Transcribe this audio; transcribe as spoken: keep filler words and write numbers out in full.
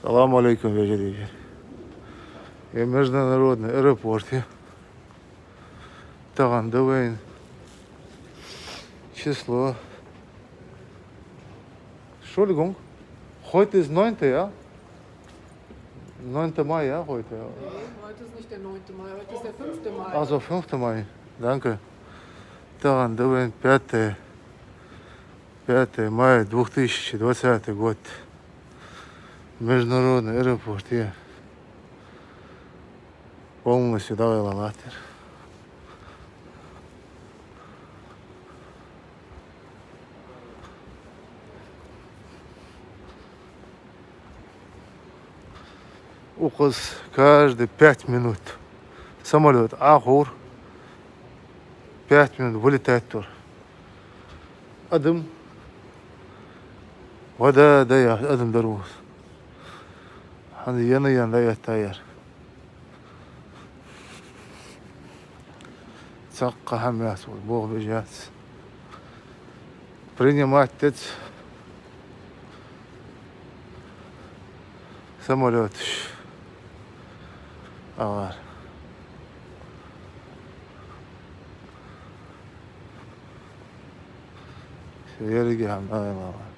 Салам Ӏалайкум, вежарий. Ер международный аэропорт я. Тахан да вайна число. Entschuldigung. Heute ist neunte, ja? Neunte Mai, ja, heute. Nein, heute ist nicht der neunte Mai, heute ist der fünfte Mai. Also, fünfte Mai. Danke. Тахан да вайна пятое, пятое мая две тысячи двадцатый год. Международный аэропорт я. Полностью дӀагӀелла латтар. Укхаза каждые пять минут самолёт Ӏоховр, пять минут вылетать дар. Адам, вода да яхаш адам дар укхаза. ХӀанз ена-ена дӀаэтта яр. Цхьаккха хӀама яц, болх беш яц. Принимать деза самолёташ. Агар. Еррига хӀама дӀаелла.